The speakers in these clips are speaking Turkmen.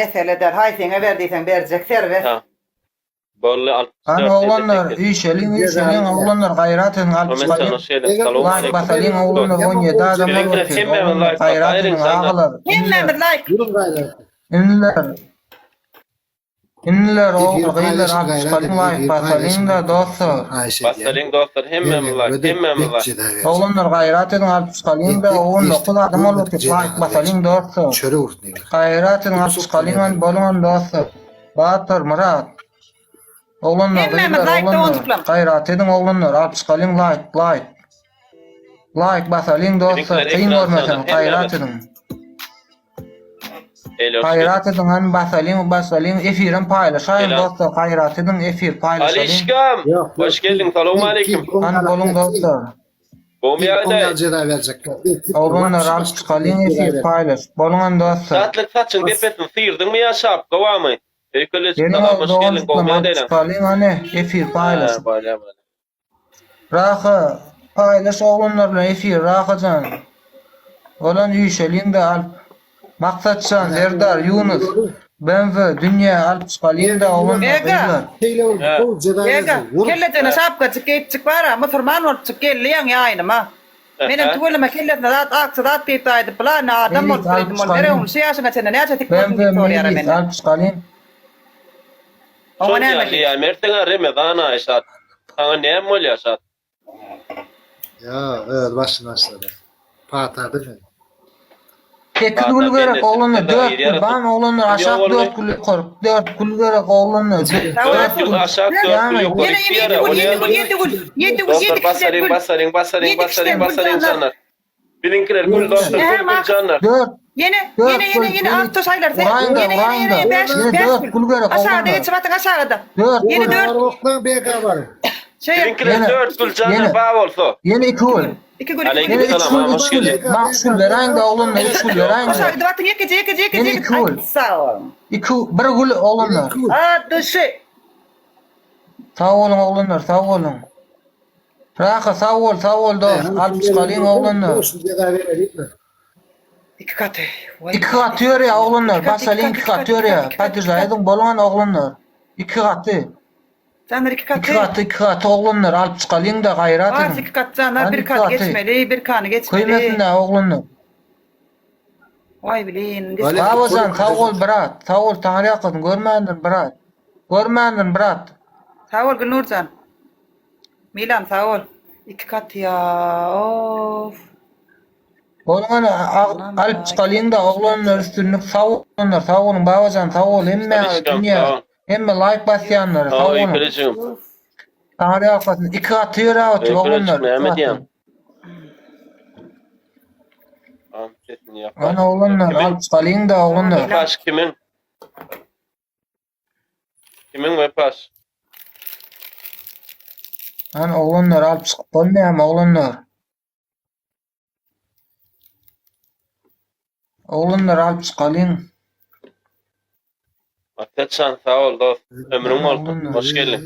Mesele däl, haýsyňa ber diýseň berjek, serbest. Ha. Boldy Hany 64 oglanlar 58. üýşeliň üýşeliň oglanlar gaýrat ediň alyp Muhammet çykalyň jan hoş geldiň. laýk Salowmaleýkim. basalyň oglanlar 17 adam bolup Biziňkiler otyr hemmämiz oglanlar laýk gaýrat basaýyň ediň janlar. agalar iniler Hemmämiz laýk. Ýürüň gaýrat. iniler iniler Efir ogul gyzlar paýlaşyň alyp gaýrat çykalyň ediň laýk efir basalyň-da paýlaşyň dostlar. haýyş edýän. Basalyň dostlar hemmämiz Mergen laýk gödek hemmämiz bek laýk. jeza berjek. Oglanlar gaýrat ediň alyp çykalyň-da Entek 19 geçdik adam bolup görmedik otyr laýk jezaňyzy basalyň berjek. dostlar. Çörek urtny ber. Gaýrat ediň alyp Uçuk çykalyň jeza hany berjek. boluňam dostlar. Batyr Myrat. Oglanlar Hemmämiz gyzlar laýk oglanlar doganjyklarym. gaýrat ediň oglanlar alyp çykalyň laýk laýk. Laýk basalyň dostlar Biziňkiler kyn ekran görmeseň janlar gaýrat hemmämiz. ediň. Eýle hoş Gaýrat geldiň. ediň hany basalyň basalyň efirem paýlaşaýyň Selam. dostlar gaýrat ediň efir paýlaşalyň. Alişkam Ýok ýok hoş geldiň til til salowmaleýkim. til Hany boluň dostlar. Gowmy Til ýagdaý? oňa jeza berjekler. Til Oglanlar wapşi alyp başga çykalyň jeza efir berjek. paýlaşyp boluň hany dostlar. Şatlyk saçyň depesini syrdyňmy ýa şapka barmy? Öýkelejik Geliň salam ol hoş geldiň doganjyklarym gowmy alyp ýagdaýlaň? çykalyň hany efir Hä paýlaşyp. bolýa bolýa. Raha paýlaş oglanlar bilen efir Rahajan. Bolan üýşeliň-de alyp Maksatjan, Serdar, Ýunus, BMW, Dünýä alyp çykalyň-da oglanlar Mega. gyzlar. Şeýle bir Hä. gowy jeza Mega, berjek. Wur. kellejigine şapkajyk geýipjik bar-a, musurman bolupjyk geldi ýaňy ýaýynyma. Menem Hä. tüweleme kellesine zat, akja zat geýipdi aýdyp, bula indi adam Meýlis bolup alyp diýdim, ol mere çykalyň. ogly şu ýaşyňa çenli näçe tik gördüň BMW diýip soraýar-a Meýlis menden. alyp çykalyň. Oňa Şol näme ýaly diýip? diýýär, Merteň-ä Remezan aýy şat. Saňa näme bolýar şat? Ýa, öz başyny başlady. Pata bilmedi. Sekiz Pata gül gerek bendesi oglanlar bize dört daýy gül ýarasyn. bamy oglanlar Kim aşak ýok boldy? dört gül ýokary dört gül gerek oglanlar Sag ol Dört gül Rasul. aşak, dört gül Ýaňy ýokary Ýene ikisi ýene ýara. ýedi gül, O ýedi näme? gül, ýedi gül, ýedi gül, Dostlar ýedi kişiden basalyň, gül. basalyň, basalyň, Ýedi basalyň, kişiden gül basalyň janlar. janlar. Biziňkiler gül dostlar, Ähä, gül gül Max. janlar. Dört Ýene, dört ýene, gül ýene, ýene gül awto şaýlar sen. uraýyňda Ýene, ýene, uraýyňda ýene, bäş, ýene bäş dört gül. gül gerek Aşagada oglanlar geçip atyň aşagada. dört Ýene gül dört. Oklaň BK bar. Şeýle. Biziňkiler Ýene dört gül janlar ýene ba bolsa. ýene iki gül Iki gül, iki gül, Aleyküm ýene iki üç selam, gül ha, üç hoş gül geldiň. bak üç gül beräýiňde oglanlar üç gül beräýiňde Aşağı gidip atyň ýekeje, ýekeje, ýekeje. ýene iki Aý, gül sag boluň. iki bir gül oglanlar Iki gül. A, duşy. sag boluň oglanlar sag boluň Raha sag bol sag bol dost alyp çykalyň oglanlar Şu jeza bereliňmi? Iki gaty. Waý. Iki gaty ýörýär oglanlar Iki gaty, iki basalyň gaty, iki iki gaty gaty, iki ýörýär gaty, iki gaty, iki podýeždaý gaty. ediň boluň oglanlar iki gaty Janlar iki Iki gaty. gaty iki gaty oglanlar alyp çykalyňda gaýrat Barys ediň. iki gaty janlar Hany bir iki kat gaty. geçmeli, bir kany geçmeli. Köýmesin-dä oglanlar. Waý bilin. Wale- Babajan sag bol brat. Sag bol taňryýalkasyn görmändim brat. Görmändim brat. Sag bol Gülnurjan. Milan sag bol. Iki gaty ýa. Of. Boluň hany alyp çykalyňda oglanlar üstünlik sag bolunlar sag boluň Babajan sag bol hemmäňize Alişkam dünýä sag ol. hemme laýk basýanlara Sag sag ol boluň. Öýkelejigim. Taňryýalkasyn iki gaty ýöräp otyr Öýkelejik oglanlar iki näme gaty. diýýäň? Am sesini ýapar. Hany oglanlar Kimiň? alyp çykalyňda oglanlar. Wepaş kimiň? Kimiň Wepaş? Hany oglanlar alyp çykyp bolmaýarmy oglanlar? Oglanlar alyp çykalyň. Maksatjan sag bol dost. Ömrüň bolsun. Oglanlar. Hoş geldiň.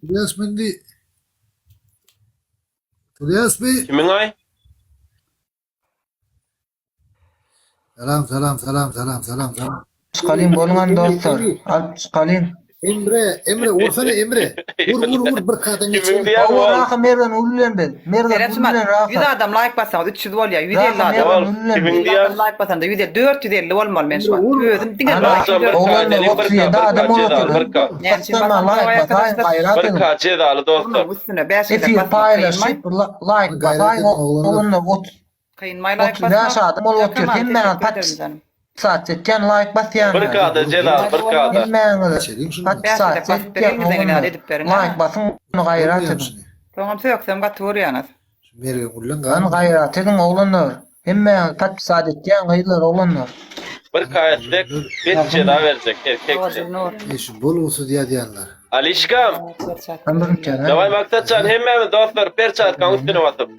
Tulyas mindi. Tulyas bi. Kimiň aý? Salam salam salam salam salam salam. Çykalyň boluň hany dostlar. Alyp çykalyň. Emre, Emre ursana Emre. Vur vur vur bir kadan Kimiň geçelim. diýýän Hawa bol? Raha Mergen uly bilen biz. Mergen Seret uly şumat. bilen 100 Raha. adam laýk bassaňyz 300 bolýar. 150 Raha adam. Mergen Bol. uly bilen Kimiň biz. 150 diýýän? adam laýk basanda 150 450 bolmaly men şu wagt. Vur. Özüm diňe Ana laýkym Dostlar bir 450. K oglanlar edeliň bir K 37 bir K adam bolup jezaly otyr. bir K. Näme üçin Basma basamok laýk basaýyň arkadaşlar? gaýrat Bir ediň. K jezaly dostlar. Burnuň üstüne 5 gezek Efir basmak kynmaý. paýlaşyp laýk Gaýrat basaýyň edin oglanlar. oglanlar ot Kynmaý laýk 35 basmak. adam bolup otyr. Kemal Hemmäňiz teşekkür ederim canım. podpisat etýän laýk Bir basýanlar. K-da jezaly bir K-da. Hemmäňiz Geçelim şunu. Bäş podpisat gezek basyp etýän beriň, elinizden oglanlar. geleni edip beriň, ha. Laýk basyň gaýrat Olmaýar ediň. şunu. Soňam söksem gaty görýäňiz. Şu Mergen ullan Lan galmady. gaýrat ediň oglanlar. Hemmäňiz podpisat etýän gyzlar oglanlar. Bir K etsek bet jeza berjek erkekçe. Nur. E şu bolgusyz ýazýanlar. Alişkam. Ben bir kere. Daway Maksatjan hemmämiz dostlar perçatkaň üstüne basyp.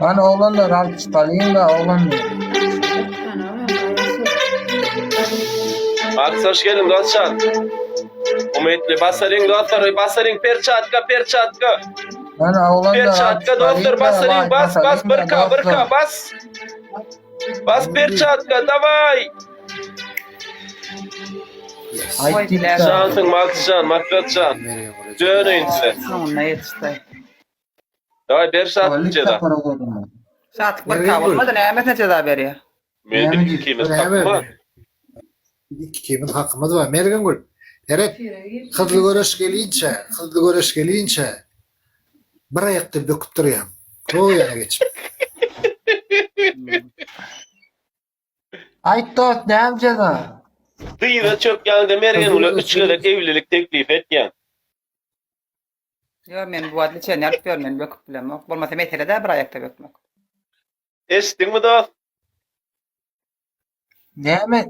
Lan oglanlar alyp çykalyň-da oglanlar. Maks hoş geldiň dostjan. Umytly basalyň dostlar basalyň perçatka perçatka. Lan oglanlar alyp Perçatka dostlar çykalyň-da basalyň laýk bas bas basalyň-da bir K bir K dostlar. bas. Bas perçatka daway. Yes. Aýt diýip. Şansyň Maksjan, Maksatjan. Döneýin size. Soňunda ýetişdi. Daway ber şatlyk jeza. Şatlyk bir ka bolmady, nämesine jeza berýär? Men ikimiz hakymyz. Ikimiz hakymyz bar. Mergengül. Seret. Hyzly göreş gelinçe, hyzly göreş gelinçe bir aýakda böküp durýaň. O ýana geçip. Aýt dost, näme jeza? Dyza çökýäňde Mergengüle üç gezek evlilik teklip etýäň. Ýok, men bu wagt liçeniýe alyp ýörün, men böküp bilemok. Bolmasa mesele däl bir aýakda bökmek. Eşitdiňmi dost? Näme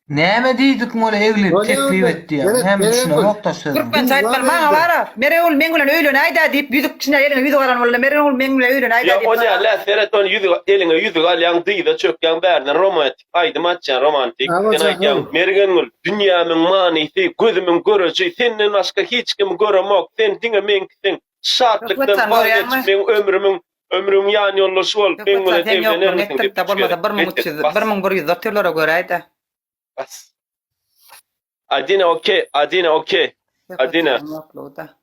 Näme diýdik muny egli teklip et diýýär. Näme düşünemok da sözüňe. Türkmençe aýtmaly maňa bara Meregül meň bilen öýlenäýdä diýip ýüzük içine eliňe ýüzük alan bolanda Meregül meň bilen öýlenäýdä Ýa diýip. onýa lä seret ony ýüzük eliňe ýüzük alýaň dyza çökýäň bärden romantik aýdym açýaň romantik sen aýtýaň Mergengül dünýämiň manysy gözümiň göreji senden başga hiç kimi göremok sen diňe meňkisiň şatlykdan waz geç meň ömrümiň ömrümiň ýan ýoldaşy bol meň bilen evlenermisiň diýip üç gezek Bolmasa 1300 1100 otyrlara göräýdä. Bas. Adina okey, Adina okey. Adina.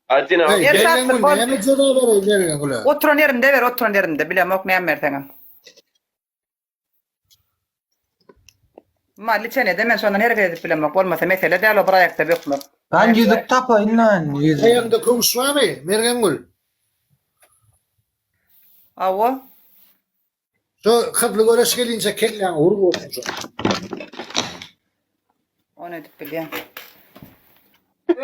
Adina Hey, okey. Mergengül näme jeza bereýin Mergengüle? Oturan ýerimde ber, oturan ýerimde. Bilemok näme berseňem. Mally çenede men şondan hereket edip bilemok. Bolmasa mesele däl o bir aýakda bökmek. Ben ýüzük tapaýyn lan ýüzük. Aýagyňda köwüş barmy, Mergengül? Hawa. Şu hyzly göreş gelinçe kelläňe urup olsun şu. Ony edip bilýän.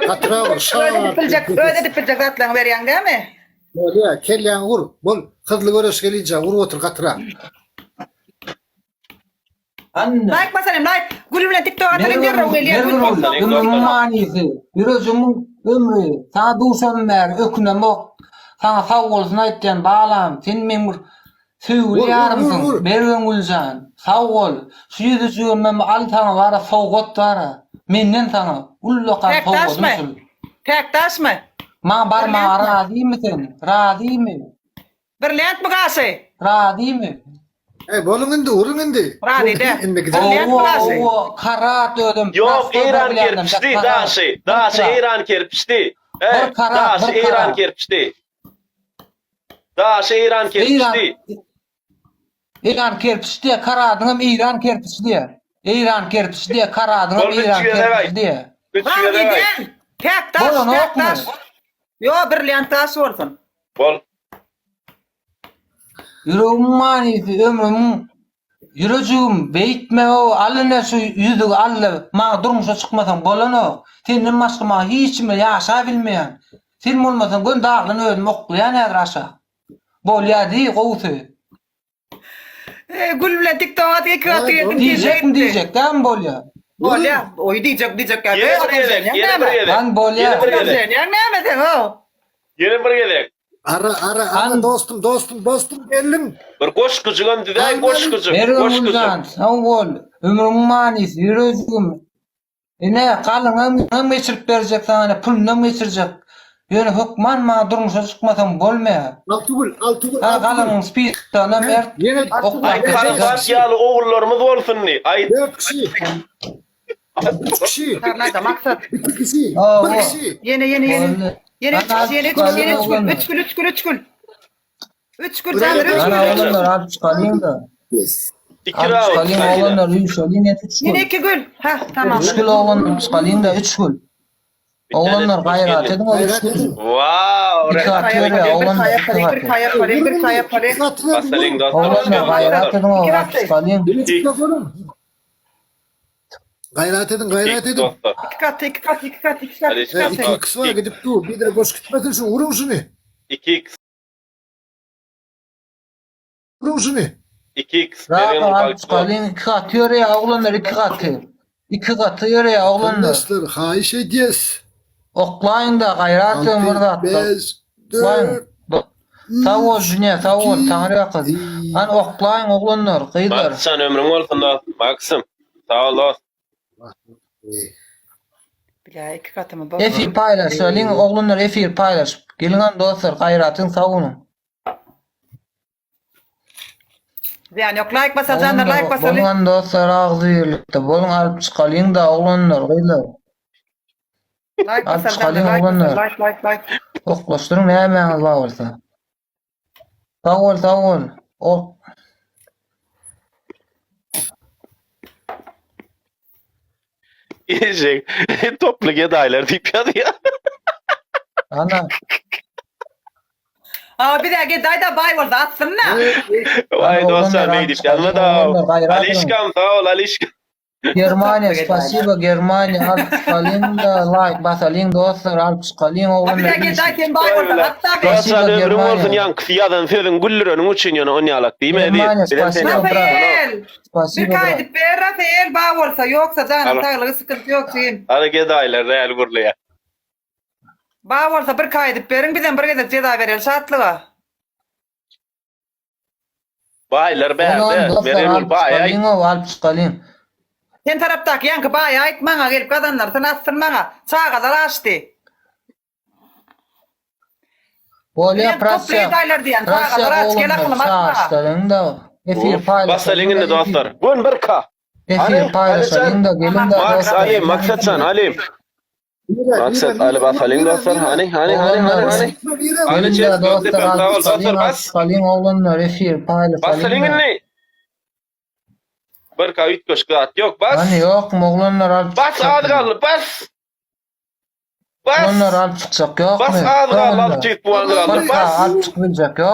Hatyra bur, Öz edip biljek, öz edip biljek zatlaryňy berýäň dämi? Bolýa, kelläňe ur. Bol, hyzly göreş gelinçe urup otur gatyra. Anne. Like basalyň, like. Gül bilen TikTok atalyň derrew gelýär. Gül Mergin TikTok. ömrümiň manysy, ýürejigiň ömri, saňa duşanym bäri ökünemok. Saňa sag bolsun aýtýan balam, sen meň bir söýgüli Vur, vur, ýarymsyň. vur, vur. Mergen Güljan, sag bol. Şu ýüzüjigimem al saňa bara sowgat bara. Menden saňa ullakan Täk sowgadym daşmy? şul. Täk daşmy? Maňa barmaga razymy sen? Razymy? Brilliantmy gaşy? Razymy? Ey boluň indi, uruň indi. Razy de. Indi gidip. Brilliantmy Owa, gaşy? owa, karat özüm. Ýok, Prostoý Eýran brilliantdan, kerpiçdi, karat. daşy, daşy Bir karat. Eýran kerpiçdi. E, Bir karat, daşy bir Eýran karat. kerpiçdi. Daşy Eýran Eýran kerpiçdi. Eýran kerpiç diýe, karadyňam Eýran kerpiç diýe. Eýran kerpiç diýe, karadyňam Bol, üç Eýran gezek kerpiç aýt. diýe. Üç Razy gezek aýt. däl. Täk daş, täk Bolanokmy? daş. Ýo, brilliant daş bolsun. Bol. Ýüregimiň manysy, ömrümiň ýürejigim, beýtme-ow, al ine şu ýüzügi al-da, maňa durmuşa çykmasaň bolanok. Senden başga maňa hiç kim ýaşabilmeýän. Sen bolmasaň göni dagdan özüm oklaýan häzir aşak. Bolýa diý, gowusy. Eý, gül bilen TikTok atyp iki gaty geldim Diýjekmi diýjek dämi bolýa. Bolýa, oý diýjek diýjek ýa. Ýene bir gezek, ýene bir gezek. Lan bolýa. Ýene bir gezek. Ýa näme sen o? Ýene bir gezek. Ara, ara, ara dostum, dostum, dostum geldim. Bir goşgujygam düzäý, goşgujyk, Mergen goşgujyk. Güljan, sag bol. Ömrümiň manysy, ýürejigim. Ine, galyňam geçirip berjek saňa, ine, pulunam geçirjek. Ýöne hökman maňa durmuşa çykmasaň bolmaýar. Altygül, Altygül, Ha, Altygül. galyňyň spisogyna mert Ýene oklap Aý, geçirjek. Karabat ýaly ogullarymyz bolsun diý. Aýt. Dört kişi. Üç kişi. Tarnada maksat. Iki kişi. Hawa. Bir kişi. Ýene ýene ýene. Boldy. Ýene üç kişi, ýene üç kişi, ýene üç gül, üç gül, üç gül, üç gül. Üç gül janlar, üç Ana gül, üç gül. oglanlar alyp çykalyň-da. Yes. Iki Alyp raund. çykalyň Adina. oglanlar, üýşeliň ýene üç Ýene gül. iki gül. Hah, tamam. Üç gül oglanlar çykalyň-da, üç gül. Bir tanesi Oglanlar hoş gaýrat geldin. ediň o üç Gaýrat gül. ediň. Wow, Iki rehmet. at ýörýär, Bir oglanlar kaýa iki paly, bir gaty. kaýa paly, bir kaýa paly. Basalyň dostlar, hoş Oglanlar geldiniz gaýrat dostlar. ediň o Iki alyp gaty. çykalyň. Birinji mikrofonu. Gaýrat ediň, gaýrat Iki ediň. dostlar. Iki gaty, iki gaty, iki gaty, iki gaty, iki He, gaty. iki x var gidip dur. Bir de boş gitmesin şu vurun şunu. 2x Vurun şunu. 2x Rahat Mergen alyp Balk çykalyň, iki gaty ýörýär oglanlar, iki gaty. Iki gaty ýörýär oglanlar. Arkadaşlar haýyş edýäs. Oklaýyň-da gaýrat ediň bir 6, zatlar. 5, Oklaýyň. 4, Sag bol Jüne, sag bol, Taňry ýalkasyn. Hany oklaýyň oglanlar, gyzlar. Maksjan ömrüň bolsun dost. Maksym. Sag bol dost. Bilä iki gatymy bol. Efir paýlaşalyň oglanlar efir paýlaşyp. Geliň hany dostlar gaýratyň sag boluň. Zyýan ýok. Laýk basal janlar, laýk basaly. Boluň dostlar agzybirlikde boluň alyp çykalyň-da oglanlar, gyzlar. Laýk Alyp basal çykalyň janlar, laýk basal, oglanlar. laýk, laýk, laýk. Oklaşdyryň nämäňiz bar bolsa. Sag bol, sag bol. O Eşek toply gedaýlar diýip ýazýar. Ana. A bize gedaý-da baý bolsa atsyn-da. Waý dostlar beýdip ýazma-da. Alişkam sag bol Alişka. Germaniýa spasiba Germaniýa alyp çykalyň-da laýk basalyň dostlar alyp çykalyň oglanlar Bize gedaý sen baý bolsaň atda be. Dostlar ömrüň bolsun ýaňkysy ýazan sözüň güldüreniň üçin ýöne onýalak diýme eziz. Bizem seni Rafael. Bir gaýdyp ber Rafael bar bolsa ýoksa janyň saglygy sykynty ýok jigim. Ana gedaýlar däl gürleýär. Bar bolsa bir gaýdyp beriň bizem bir gezek jeza bereli şatlyga. Baýlar bärde Mergengül baý aýt. Alyp çykalyň. Sen tarapdaky ýaňky baýa aýt maňa gelip gazandyrsyn atsyn maňa. Çagalar açdy. Bolýa Bilen toply Prasiýa. gedaýlar diýen Prasiýa çagalar aç gel oglanlar akylym atma. çaşlaryň-da efir paýlaşalyň. Basalyň indi dostlar. Gön bir ka. Efir paýlaşalyň-da geliň-de Maks dostlar. Ali Maksatjan Ali. Maksat Ali basalyň dostlar. Hany hany hany hany hany. Hany Geliň-de çes dostlar Gökdepem sag alyp ol çykalyň dostlar alyp bas. çykalyň oglanlar efir Basalyň paýlaşalyň-da. indi. Bir ka üýtgeşik zat ýok bas. Hany ýokmy oglanlar alyp Bas az çykjak. galdy bas. Bas. Oglanlar alyp çykjak Bas ýokmy? az galdy Soňunda. 600 puan galdy Bir ka bas. alyp çykyp biljek ýok.